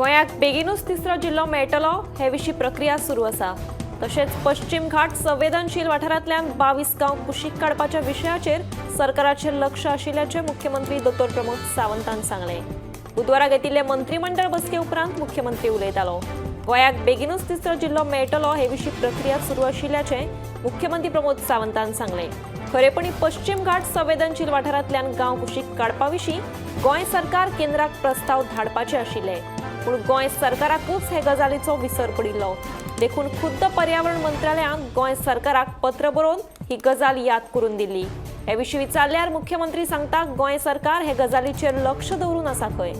गोंयाक बेगीनूच तिसरो जिल्लो मेळटलो हे विशीं प्रक्रिया सुरू आसा. तशेंच पश्चिम घाट संवेदनशील वाठारांतल्यान 22 गांव कुशीक काडपाच्या विशयाचेर सरकाराचेर लक्ष आशिल्ल्याचें मुख्यमंत्री दोतोर प्रमोद सावंतान सांगलें. बुधवारा घेतिल्ले मंत्रीमंडळ बसके उपरांत मुख्यमंत्री उलयतालो. गोंयाक बेगीनूच तिसरो जिल्लो मेळटलो हे विशीं प्रक्रिया सुरू आशिल्ल्याचें मुख्यमंत्री प्रमोद सावंतान सांगलें. खरेपणी पश्चिम घाट संवेदनशील वाठारांतल्यान गांव कुशीक काडपा विशीं गोंय सरकार केंद्राक प्रस्ताव धाडपाचे आशिल्ले, पूण गोंय सरकाराकूच हे गजालीचो विसर पडिल्लो. देखून खुद्द पर्यावरण मंत्रालयान गोंय सरकाराक पत्र बरोवन ही गजाल याद करून दिली. हे विशीं विचारल्यार मुख्यमंत्री सांगता, गोंय सरकार हे गजालीचेर लक्ष दवरून आसा खंय.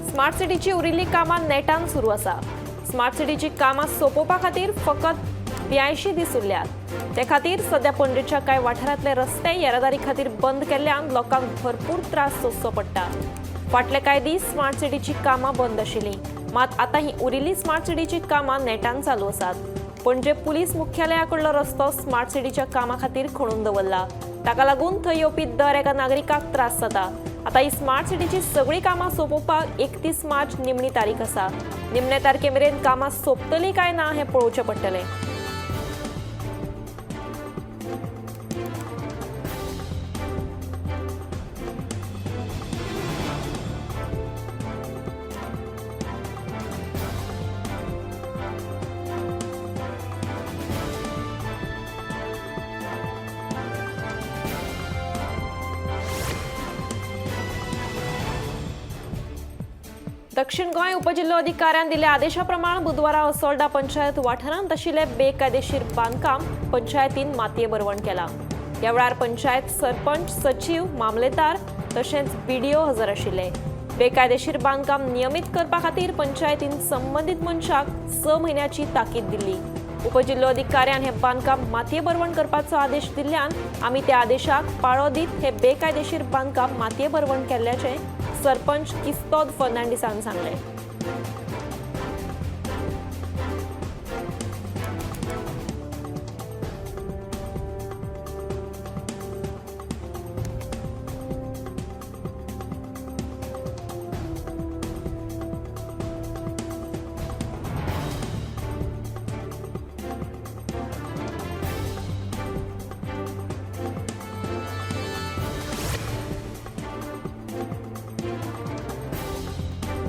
स्मार्ट सिटीची उरिल्ली कामां नेटान सुरू आसा. स्मार्ट सिटीची कामां सोंपोवपा खातीर फकत 82 दीस उरल्यात. ते खातीर सध्या पणजेच्या कांय वाठारांतले रस्ते येरादारी खातीर बंद केल्ल्यान लोकांक भरपूर त्रास सोंसचो पडटा. फाटले कांय दीस स्मार्ट सिटीची कामां बंद आशिल्लीं, मात आतां ही उरिल्ली स्मार्ट सिटीची कामां नेटान चालू आसात. पणजे पुलीस मुख्यालया कडलो रस्तो स्मार्ट सिटीच्या कामा खातीर खणून दवरला. ताका लागून थंय येवपी दर एका नागरिकाक त्रास जाता. आतां ही स्मार्ट सिटीची सगळीं कामां सोंपोवपाक 31 मार्च निमणी तारीख आसा. निमणे तारखे मेरेन कामां सोंपतलीं काय ना हें पळोवचें पडटलें. दक्षिण गोंय उपजिल्होधिकाऱ्यान दिल्ल्या आदेशा प्रमाण बुधवारा असोल्डा पंचायत वाठारांत आशिल्लें बेकायदेशीर बांदकाम पंचायतीन मातये भरवण केलां. ह्या वेळार पंचायत सरपंच, सचीव, मामलेदार तशेंच बीडीओ हजर आशिल्ले. बेकायदेशीर बांदकाम नियमीत करपा खातीर पंचायतीन संबंदीत मनशाक 6 म्हयन्याची ताकीद दिल्ली. उपजिल्होधिकाऱ्यान हें बांदकाम मातये भरवण करपाचो आदेश दिल्ल्यान आमी त्या आदेशाक पाळो दीत हें बेकायदेशीर बांदकाम मातये भरवण केल्ल्याचें सरपंच किस्तोद फर्नांडिसान सांगलें.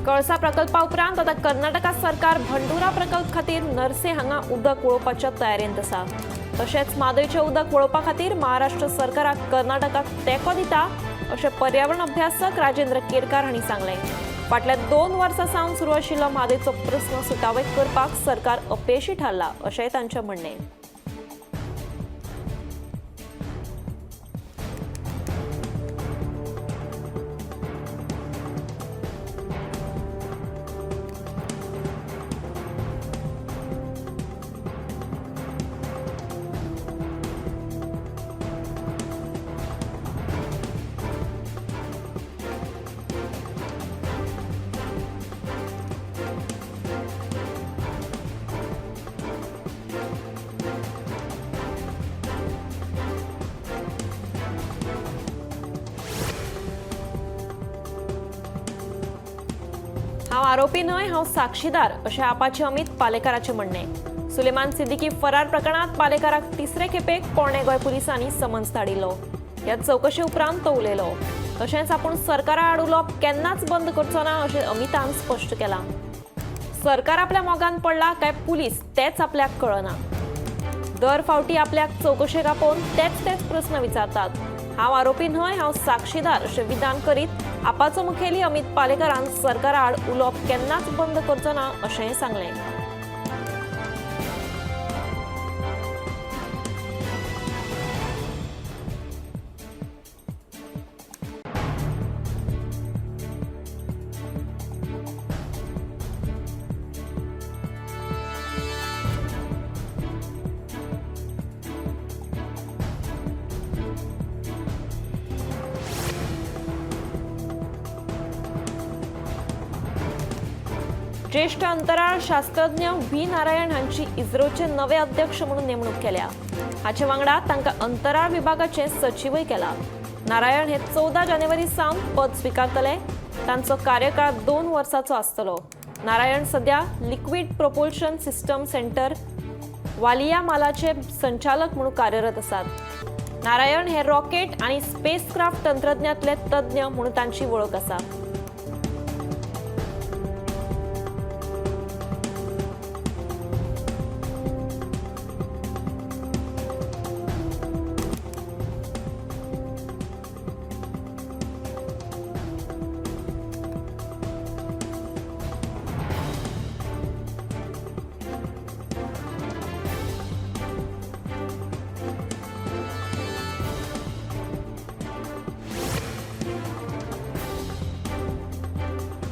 कळसा प्रकल्पा उपरांत आतां कर्नाटका सरकार भंडुरा प्रकल्प खातीर नरसे हांगा उदक वळोवपाच्या तयारेंत आसा. तशेंच म्हादयचें उदक वळोवपा खातीर महाराष्ट्र सरकाराक कर्नाटकाक तेंको दिता अशें पर्यावरण अभ्यासक राजेंद्र केरकार हांणी सांगलें. फाटल्या 2 वर्सां सावन सुरू आशिल्लो म्हादयचो प्रस्न सुटावे करपाक सरकार अपेशी थारला अशेंय तांचें म्हणणें. हांव आरोपी न्हय, हांव साक्षीदार अशें आपाचे अमित पालेकाराचें म्हणणें. सुलेमान सिद्दीकी फरार प्रकरणांत पालेकाराक तिसरे खेपेक पोरणे गोंय पुलिसांनी समन्स धाडिल्लो. ह्या चवकशे उपरांत तो उलयलो. तशेंच आपूण सरकारा आड उलोवप केन्नाच बंद करचो ना अशें अमितान स्पश्ट केलां. सरकार आपल्या मोगान पडला काय पुलीस तेच आपल्याक कळना. दर फावटी आपल्याक चवकशेक आपोवन तेच तेच प्रस्न विचारतात. हांव आरोपी न्हय, हांव साक्षीदार अशें विधान करीत आपाचो मुखेली अमित पालेकारान सरकारा आड उलोवप केन्नाच बंद करचो ना अशेंय सांगलें. ज्येष्ठ अंतराळ शास्त्रज्ञ व्ही नारायण हांची इस्रोचे नवे अध्यक्ष म्हणून नेमणूक केल्या. हाचे वांगडा तांकां अंतराळ विभागाचे सचिवय केला. नारायण हे 14 जानेवारी सावन पद स्विकारतले. तांचो कार्यकाळ 2 वर्सांचो आसतलो. नारायण सध्या लिक्विड प्रोपोल्शन सिस्टम सेंटर वालियामालाचे संचालक म्हणून कार्यरत आसात. नारायण हे रॉकेट आणि स्पेसक्राफ्ट तंत्रज्ञातले तज्ञ म्हणून तांची वळख आसा.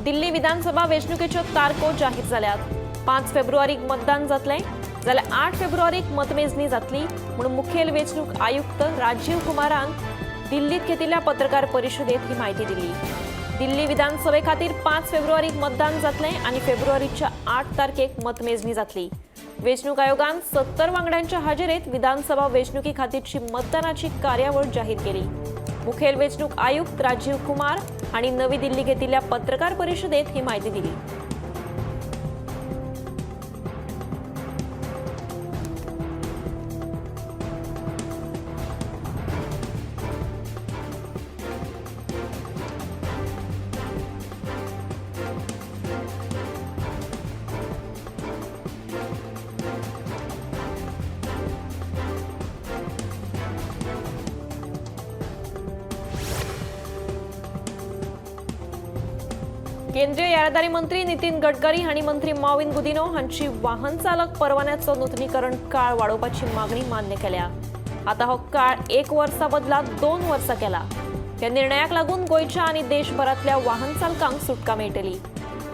दिल्ली विधानसभा वेंचणुकेच्यो तारखो जाहीर जाल्यात. 5 फेब्रुवारीक मतदान जातलें जाल्यार 8 फेब्रुवारीक मतमेजणी जातली म्हणून मुखेल वेंचणूक आयुक्त राजीव कुमारान दिल्लीत घेतिल्ल्या पत्रकार परिशदेत ही म्हायती दिली. दिल्ली विधानसभे खातीर 5 फेब्रुवारीक मतदान जातलें आनी फेब्रुवारीच्या 8 तारखेक मतमेजणी जातली. वेंचणूक आयोगान 70 वांगड्यांच्या हाजेरेत विधानसभा वेंचणुके खातीरची मतदानाची कार्यावळ जाहीर केली. मुखेल वेंचणूक आयुक्त राजीव कुमार हांणी नवी दिल्ली घेतिल्ल्या पत्रकार परिशदेत ही म्हायती दिली. केंद्रीय येरादारी मंत्री नितीन गडकरी हांणी मंत्री मॉविन गुदिनो हांची वाहन चालक परवान्याचो नुतनीकरण काळ वाडोवपाची मागणी मान्य केल्या. आता हो काळ 1 वर्सा बदला 2 वर्सां केला. ह्या निर्णयाक लागून गोंयच्या आनी देशभरांतल्या वाहन चालकांक सुटका मेळटली.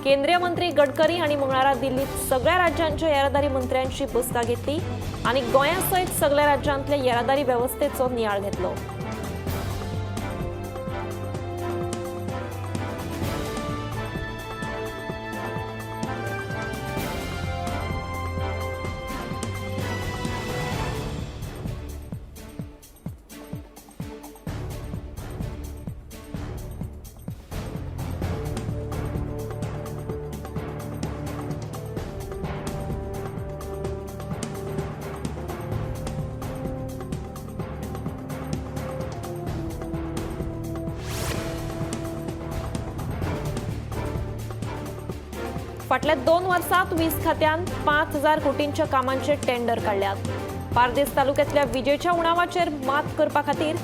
केंद्रीय मंत्री गडकरी हांणी मंगळारा दिल्लीत सगळ्या राज्यांच्या येरादारी मंत्र्यांची बसका घेतली आनी गोंया सयत सगळ्या राज्यांतल्या येरादारी वेवस्थेचो नियाळ घेतलो. फाटल्या 2 वर्सांत वीज खात्यान 5,000 कोटींच्या कामांचे टेंडर काडल्यात. बार्देस तालुक्यांतल्या विजेच्या उणावाचेर मात करपा खातीर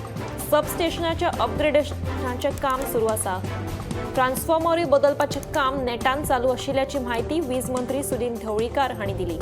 सबस्टेशनाच्या अपग्रेडेशनाचें काम सुरू आसा. ट्रान्सफॉर्मरूय बदलपाचें काम नेटान चालू आशिल्ल्याची म्हायती वीज मंत्री सुदिन ढवळीकार हांणी दिली.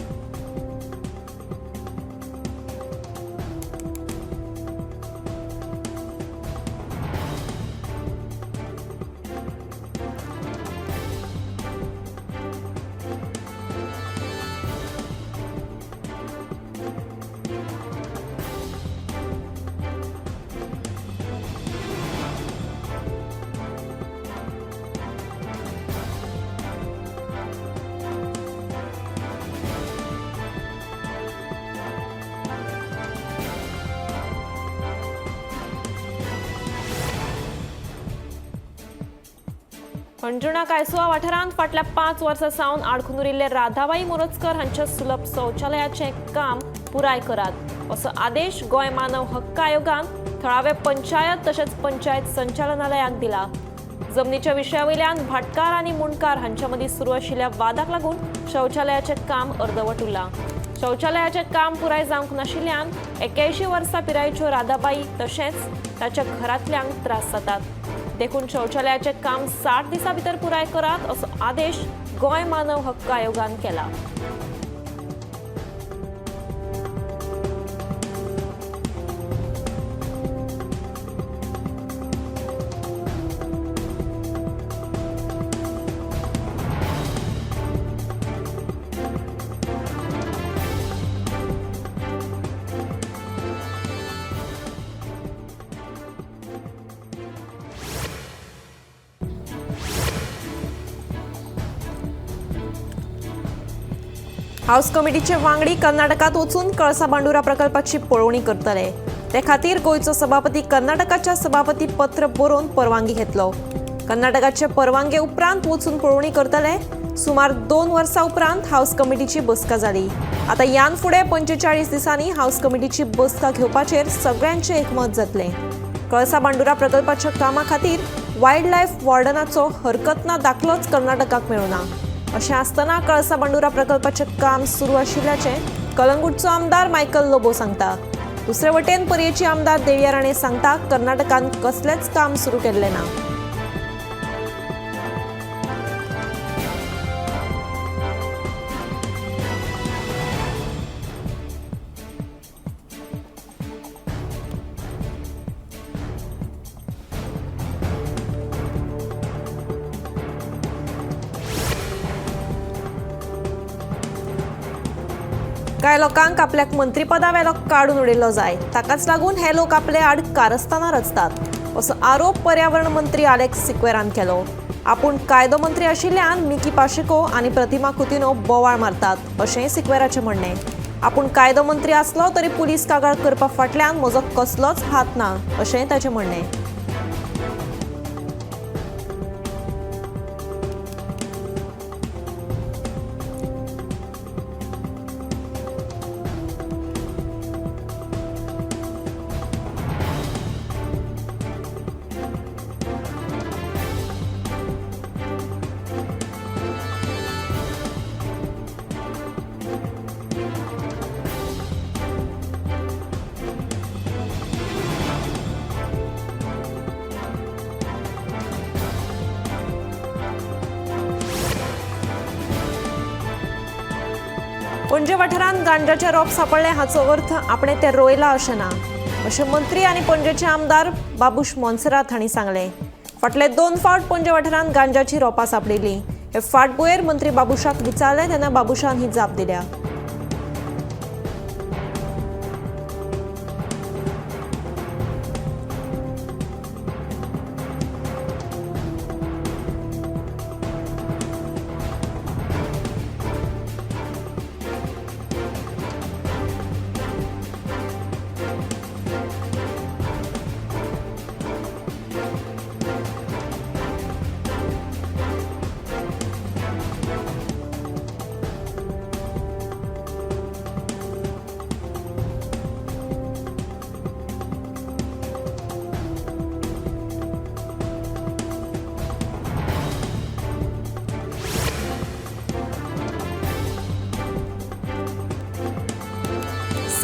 अंजुणा कायसुआ वाठारांत फाटल्या 5 वर्सां सावन आडखून उरिल्ले राधाबाई मोरजकर हांच्या सुलभ शौचालयाचें काम पुराय करात असो आदेश गोंय मानव हक्क आयोगान थळावे पंचायत तशेंच पंचायत संचालनालयाक दिला. जमनीच्या विशया वयल्यान भाटकार आनी मुंडकार हांच्या मदीं सुरू आशिल्ल्या वादाक लागून शौचालयाचें काम अर्दवट उरलां. शौचालयाचें काम पुराय जावंक नाशिल्ल्यान 81 वर्सां पिरायेच्यो राधाबाई तशेंच ताच्या घरांतल्यांक त्रास जातात. देखून शौचालयाचें काम 60 दिसां भितर पुराय करात असो आदेश गोंय मानव हक्क आयोगान केला. हाऊस कमिटीचे वांगडी कर्नाटकात वचून कळसा भांडुरा प्रकल्पाची पळोवणी करतले. ते खातीर गोंयचो सभापती कर्नाटकाच्या सभापती पत्र बरोवन परवानगी घेतलो. कर्नाटकाचे परवानगे उपरांत वचून पळोवणी करतले. सुमार 2 वर्सां उपरांत हाऊस कमिटीची बसका जाली. आतां यान फुडें 45 दिसांनी हाऊस कमिटीची बसका घेवपाचेर सगळ्यांचें एकमत जातलें. कळसा भांडुरा प्रकल्पाच्या कामा खातीर वायल्ड लायफ वॉर्डनाचो हरकत ना दाखलोच कर्नाटकाक मेळुना. अशें आसतना कळसा भांडुरा प्रकल्पाचें काम सुरू आशिल्ल्याचें कलंगूटचो आमदार मायकल लोबो सांगता. दुसरे वटेन पर्येची आमदार देविया राणे सांगता कर्नाटकान कसलेंच काम सुरू केल्लें ना. कांय लोकांक आपल्याक मंत्रीपदावेलो काडून उडयलो जाय, ताकाच लागून हे लोक आपले आड कारस्थानां रचतात असो आरोप पर्यावरण मंत्री आलेक्स सिक्वेरान केलो. आपूण कायदो मंत्री आशिल्ल्यान मिकी पाशेको आनी प्रतिमा कुतिनो बोवाळ मारतात अशेंय सिक्वेराचें म्हणणें. आपूण कायदो मंत्री आसलो तरी पुलीस कागाळ करपा फाटल्यान म्हजो कसलोच हात ना अशेंय ताचें म्हणणें. पणजे वाठारांत गांजाचे रोप सांपडले हाचो अर्थ आपणे ते रोयला अशें ना अशें मंत्री आनी पणजेचे आमदार बाबूश मोन्सेरात हांणी सांगलें. फाटले 2 फावट पणजे वाठारांत गांजाची रोपां सांपडिल्लीं. हे फाटभुंयेर मंत्री बाबूशाक विचारलें तेन्ना बाबूशान ही जाप दिल्या.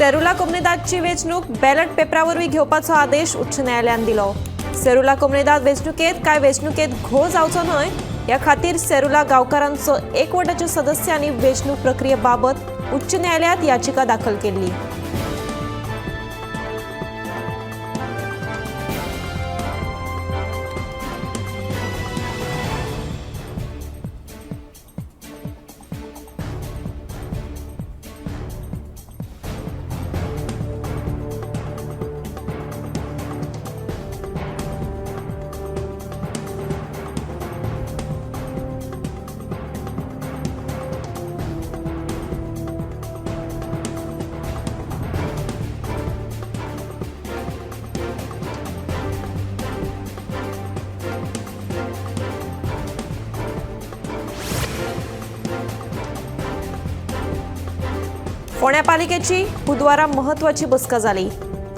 सेरुला कोमुनिदादची वेंचणूक बॅलट पेपरा वरवीं घेवपाचो आदेश उच्च न्यायालयान दिलो. सेरुला कोमुनिदाद वेंचणुकेंत कांय वेंचणुकेंत घोळ जावचो न्हय ह्या खातीर सेरुला गांवकारांचो एकवटाच्या सदस्यांनी वेंचणूक प्रक्रिये बाबत उच्च न्यायालयांत याचिका दाखल केल्ली. फोंड्या पालिकेची बुधवारा महत्वाची बसका जाली.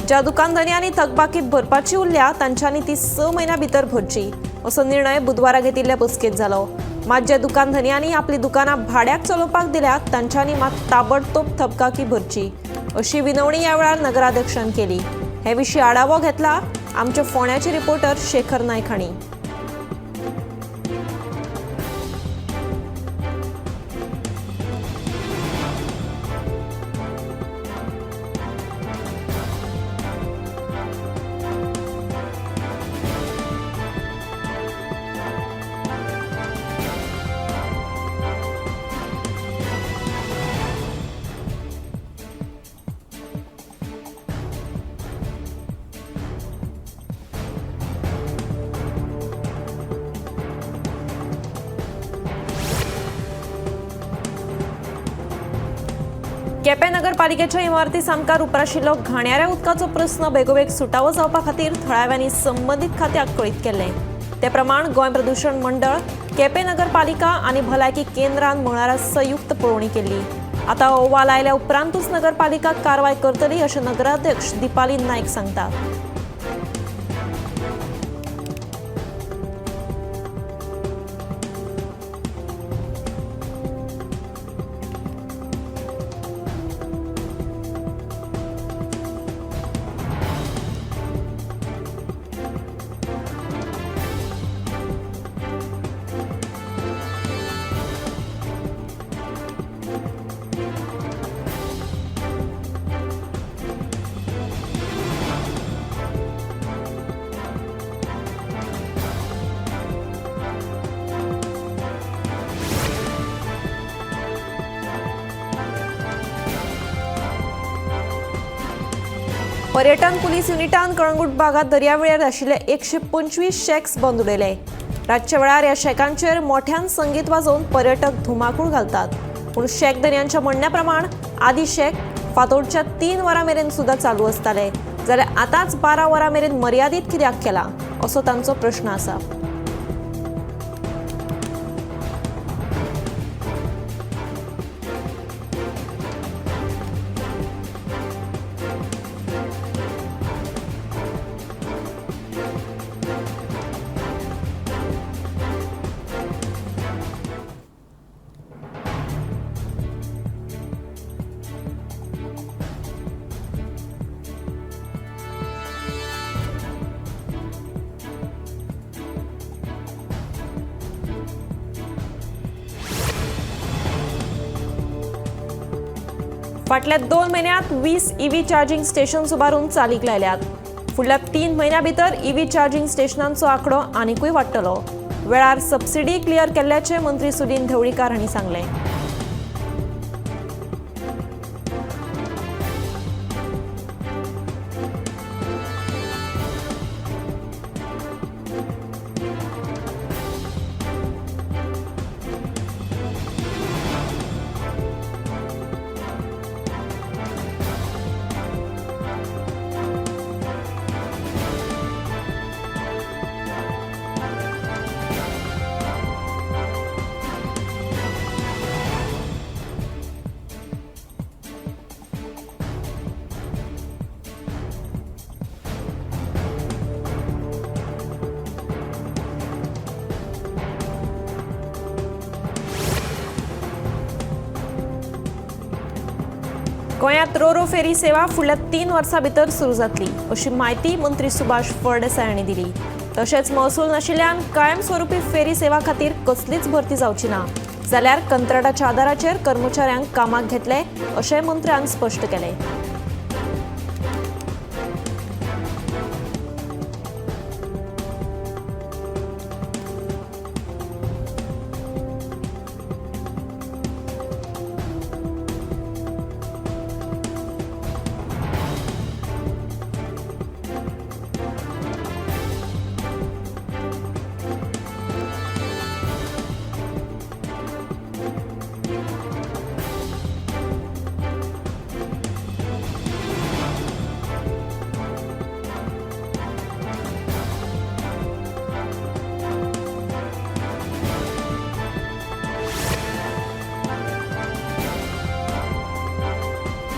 ज्या दुकानधन्यांनी थकबाकी भरपाची उरल्या तांच्यांनी ती 6 म्हयन्यां भितर भरची असो निर्णय बुधवारा घेतिल्ल्या बसकेंत जालो. मात ज्या दुकानधन्यांनी आपली दुकानां भाड्याक चलोवपाक दिल्या तांच्यांनी मात ताबडतोब थकबाकी भरची अशी विनवणी ह्या वेळार नगराध्यक्षान केली. हे विशीं आढावो घेतला आमचे फोंड्याचे रिपोर्टर शेखर नायक हांणी. केपें नगरपालिकेच्या इमारती सामकार उप्राशिल्लो घाणयाऱ्या उदकाचो प्रस्न बेगोबेग सुटावो जावपा खातीर थळाव्यांनी संबंदीत खात्याक कळीत केल्लें. ते प्रमाण गोंय प्रदूषण मंडळ, केपें नगरपालिका आनी भलायकी केंद्रान मंगळारा संयुक्त पळोवणी केल्ली. आतां अहवाल आयल्या उपरांतूच नगरपालिका कारवाय करतली अशें नगराध्यक्ष दीपाली नायक सांगतात. पर्यटन पुलीस युनिटान कळंगूट बागात दर्यावेळेर आशिल्ले 125 शॅक्स बंद उडयले. रातच्या वेळार ह्या शॅकांचेर मोठ्यान संगीत वाजोवन पर्यटक धुमाकूळ घालतात. पूण शॅक धनयांच्या म्हणण्या प्रमाण आदी शॅक फांतोडच्या 3 वरां मेरेन सुद्दां चालू आसताले, जाल्यार आतांच 12 वरां मेरेन मर्यादीत कित्याक केला असो तांचो प्रश्न आसा. फाटल्या 2 म्हयन्यांत 20 ईव्ही चार्जिंग स्टेशन्स उबारून चालीक लायल्यात. फुडल्या 3 म्हयन्यां भितर ईव्ही चार्जिंग स्टेशनांचो आंकडो आनिकूय वाडटलो. वेळार सबसिडी क्लियर केल्ल्याचें मंत्री सुदिन ढवळीकार हांणी सांगलें. गोंयांत रोरो फेरी सेवा फुडल्या 3 वर्सां भितर सुरू जातली अशी म्हायती मंत्री सुभाष फळदेसाय हांणी दिली. तशेंच महसूल नाशिल्ल्यान कायमस्वरूपी फेरी सेवा खातीर कसलीच भरती जावची ना, जाल्यार कंत्राटाच्या आदाराचेर कर्मचाऱ्यांक कामाक घेतले अशें मंत्र्यान स्पश्ट केलें.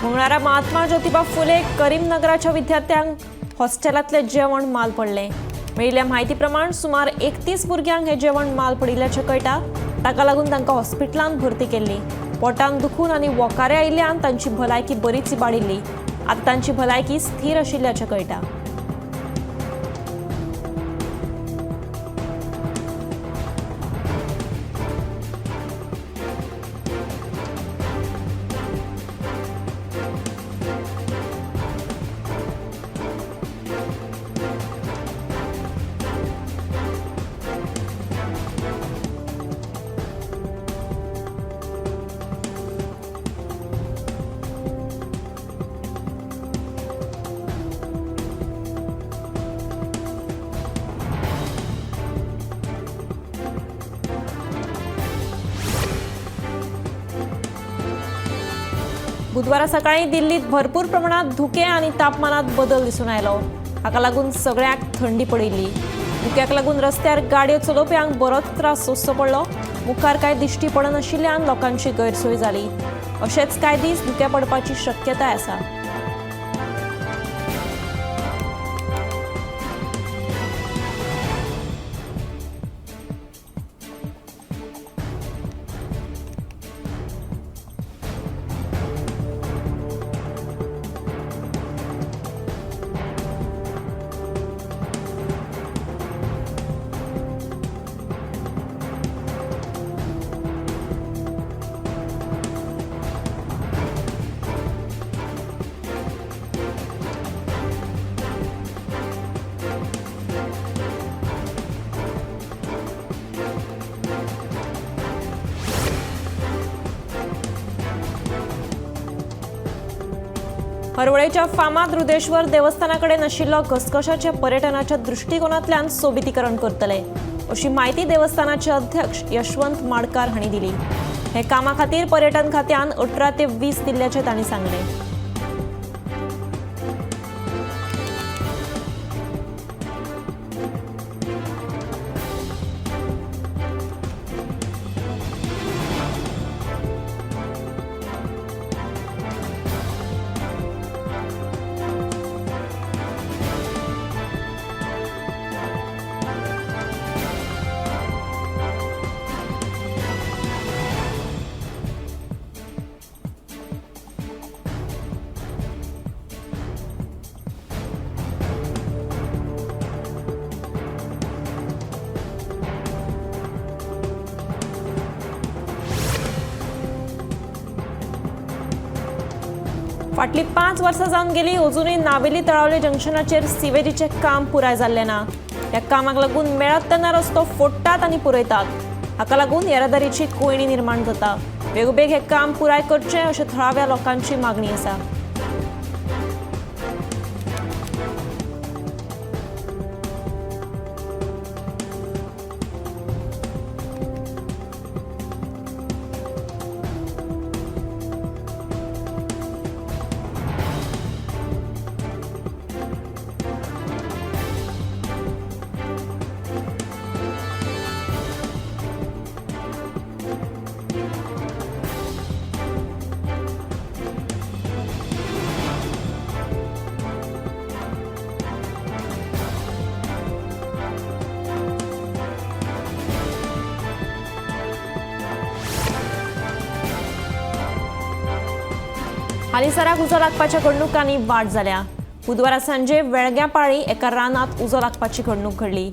मंगळारा महात्मा ज्योतिबा फुले करीमनगराच्या विद्यार्थ्यांक हॉस्टेलांतलें जेवण माल पडलें. मेळिल्ल्या म्हायती प्रमाण सुमार 31 भुरग्यांक हें जेवण माल पडिल्ल्याचें कळटा. ताका लागून तांकां हॉस्पिटलांत भरती केल्ली. पोटांत दुखून आनी वोकारे आयिल्ल्यान तांची भलायकी बरीच इबाडिल्ली. आतां तांची भलायकी स्थीर आशिल्ल्याचें कळटा. बुधवारा सकाळी दिल्लीत भरपूर प्रमाणात धुकें आनी तापमानात बदल दिसून आयलो. हाका लागून सगळ्याक थंडी पडिल्ली. धुक्याक लागून रस्त्यार गाडयो चलोवप्यांक बरोच त्रास सोंसचो पडलो. मुखार कांय दिश्टी पडनाशिल्ल्यान लोकांची गैरसोय जाली. अशेच कांय दीस धुकें पडपाची शक्यताय आसा. हरवळेच्या फामाद रुदेश्वर देवस्थाना कडेन आशिल्लो घसघशाचे पर्यटनाच्या दृश्टिकोनांतल्यान सोबितीकरण करतले अशी म्हायती देवस्थानाचे अध्यक्ष यशवंत माडकार हांणी दिली. हे कामा खातीर पर्यटन खात्यान 18 ते 20 दिल्ल्याचें तांणी सांगलें. फाटली 5 वर्सां जावन गेली, अजुनूय नावेली तळावले जंक्शनाचेर सिवेजीचें काम पुराय जाल्लें ना. ह्या कामाक लागून मेळत तेन्ना रस्तो फोडटात आनी पुरयतात. हाका लागून येरादारीची कोंयडी निर्माण जाता. बेगोबेग हें काम पुराय करचें अशें थळाव्या लोकांची मागणी आसा. हालींसराक उजो लागपाच्या घडणुकांनी वाड जाल्या. बुधवारा सांजे वेळग्यां पाळी एका रानांत उजो लागपाची घडणूक घडली.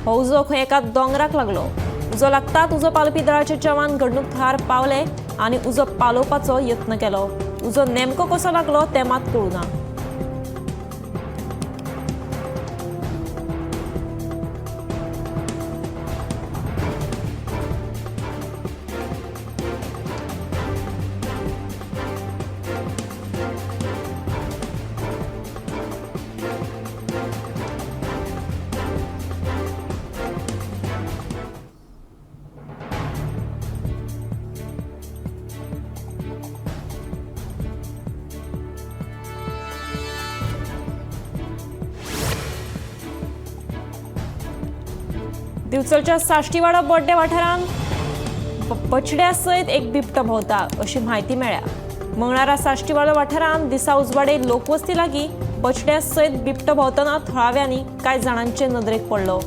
हो उजो खंय एका दोंगराक लागलो. उजो लागतात उजो पालोवपी दळाचे जवान घडणूक थळार पावले आनी उजो पालोवपाचो यत्न केलो. उजो नेमको कसो लागलो तें मात कळूं ना. दिवचलच्या साश्टीवाडो बोड्डे वाठारांत बछड्या सयत एक बिबटो भोंवता अशी म्हायती मेळ्ळ्या. मंगळारा साश्टीवाडो वाठारांत दिसा उजवाडे लोकवस्ती लागीं बछड्या सयत बिबटो भोंवतना थळाव्यांनी कांय जाणांचे नदरेक पडलो.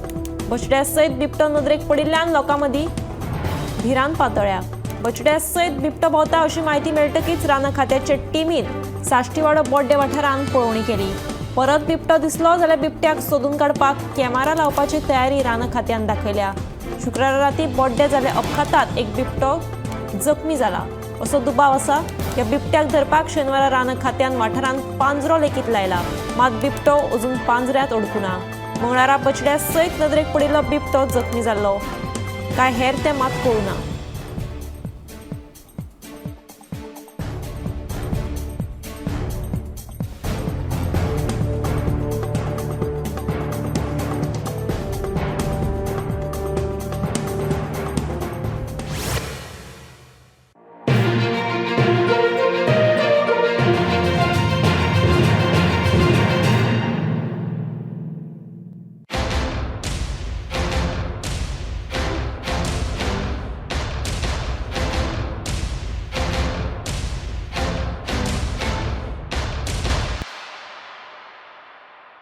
बछड्या सयत बिबटो नदरेक पडिल्ल्यान लोकां मदीं भिरांत पातळ्ळ्या. बछड्या सयत बिबटो भोंवता अशी म्हायती मेळटकीच रान खात्याचे टिमीन साश्टीवाडो बोड्डे वाठारांत पळोवणी केली. परत बिबटो दिसलो जाल्यार बिबट्याक सोदून काडपाक कॅमेरा लावपाची तयारी रान खात्यान दाखयल्या. शुक्रारा राती बोड्डे जाल्ल्या अपघातात एक बिबटो जखमी जाला असो दुबाव आसा. ह्या बिबट्याक धरपाक शेनवारा रान खात्यान वाठारांत पांजरो लेगीत लायला. मात बिबटो अजून पांजऱ्यांत अडकुना. मंगळारा बछड्या सयत नदरेक पडिल्लो बिबटो जखमी जाल्लो. काय हेर तें मात कळूना.